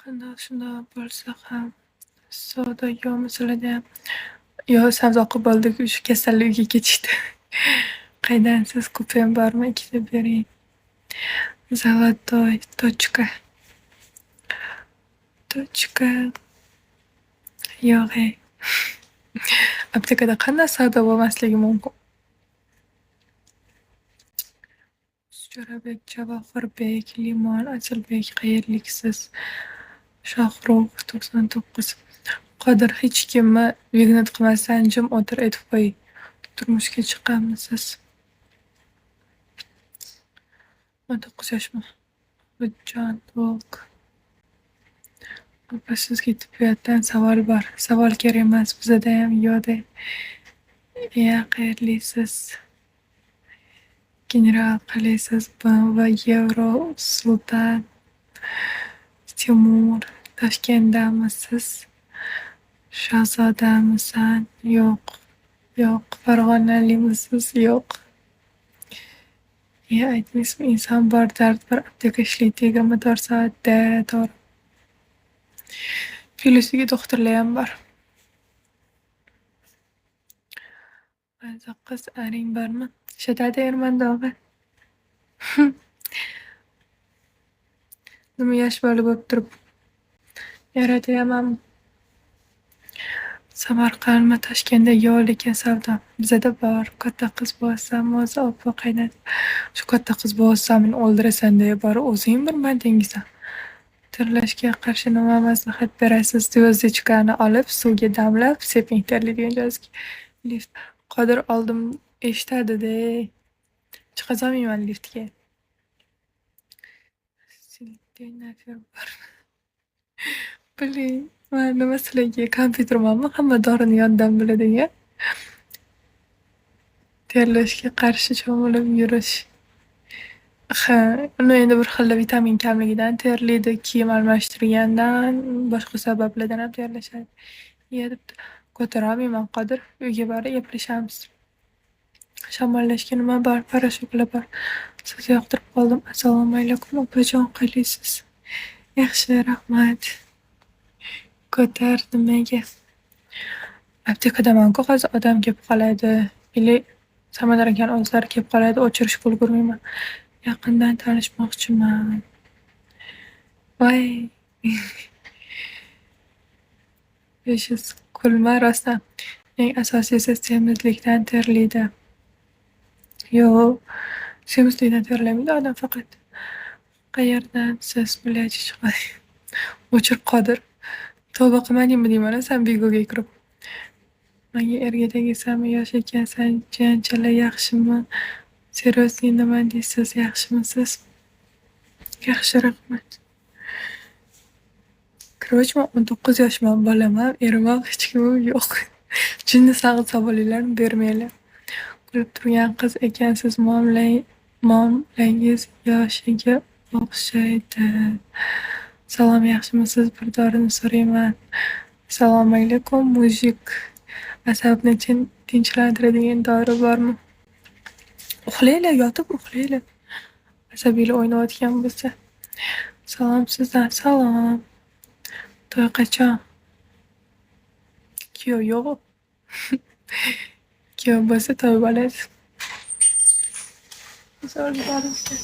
Qandoq shundoq bo'lsa ham savdo yo'qmi sizlardayam? Yo'q, savdo qilib bo'ldik, shu kasallik uyga ketishdi. Qaydansiz? Kupem bormi? Ikkita bering. Золотой точка. Точка. Yo'q-ey. Aptekada qanday savdo bo'lmasligi mumkin? Jo'rabek, Javohirbek, Limon, Asilbek, qayerliksiz? Shohrux 99. Qodir, hech kimni выгнать qilmasdan jim o'tir, aytib qo'y. Turmushga chiqqanmisiz? 19 yoshman. Obidjon Volk. Opa, sizga tibbiyotdan savol bor. Savol kerak emas, bizadayam yo'q-da. Iya, qayerlisiz? General, qalaysiz? BMW, Yevro, Sultan, Timur, Toshkentdamisiz? Shahzodamisan? Yo'q. Yo'q. Farg'onalimisiz? Yo'q. Iya, aytmaysizmi, inson bor, dard bor, apteka ishlaydi 24 soatda, to'g'ri. Plyusiga doktorlariyam bor. Maza qiz, aring bormi? Ishlatadi Ermanda og'a. Nima yosh bola bo'lib turib yaratayapmanmi? Samarqandmi, Toshkentda yo'q, lekin savdo. Bizada bor. Katta qiz bo'lsam o'zi opa qaynat. Shu katta qiz bo'lsam meni o'ldirasan-da, bori o'zing bir marta. Terlashga qarshi nima maslahat berasiz? Звездочкani olib, suvga damlab seping terlaydigan joyingizga. Lift. Qodir oldim eshitadi-da. Chiqazolmayman liftga. Sildenafil bormi? Блин, man nima sizlarga kompyutermanmi hamma dorini yoddan biladigan? Terlashga qarshi cho'milib yurish. Ha, uni endi bir xil vitamin kamligidan terlaydi, kiyim almashtirgandan, boshqa sabablardan ham terlashadi. Iya debdi. Ko'tarolmayman Qodir, uyga borib gaplashamiz. Shamollashga nima bor? Порошокlar bor. Sizni yoqtirib qoldim. Assalomu alaykum opajon, qalaysiz? Yaxshi, rahmat. Ko'tar nimaga? Aptekadaman-ku, hozir odam kelib qoladi. Или Samandar akani o'zlari kelib qoladi, o'chirishga ulgurmayman. Yaqindan tanishmoqchiman. Voy! 500 kulma rostdan. Eng asosiysi semizlikdan terlaydi. Yo'q, semizlikdan terlamaydi odam faqat. Qayerdansiz? Блядь, o'chir Qodir. Tavba qilmadingmi deyman-a san Bigoga kirib. Manga erga tegasanmi, yosh ekansan, jiyanchalar yaxshimi? Серьезный nima deysiz, yaxshimisiz? Yaxshi, rahmat. Короче, man 19 yoshman, bolam ham, erim ham, hech kimim yo'q. Jinni savolinglarni bermanglar. Kulib turgan qiz ekansiz, muomalangiz yoshiga o'xshaydi. Salom, yaxshimisiz? Bir dorini so'rayman. Assalomu alaykum, мужик. Asabni tinchlantiradigan dori bormi? Uxlanglar, yotib uxlanglar. Asabiylar o'ynayotgan bo'lsa. Salom sizdan, salom. To'y qachon? Kuyov yo'q-u. Kuyov bo'lsa to'y bo'ladi. Assalomu alaykum.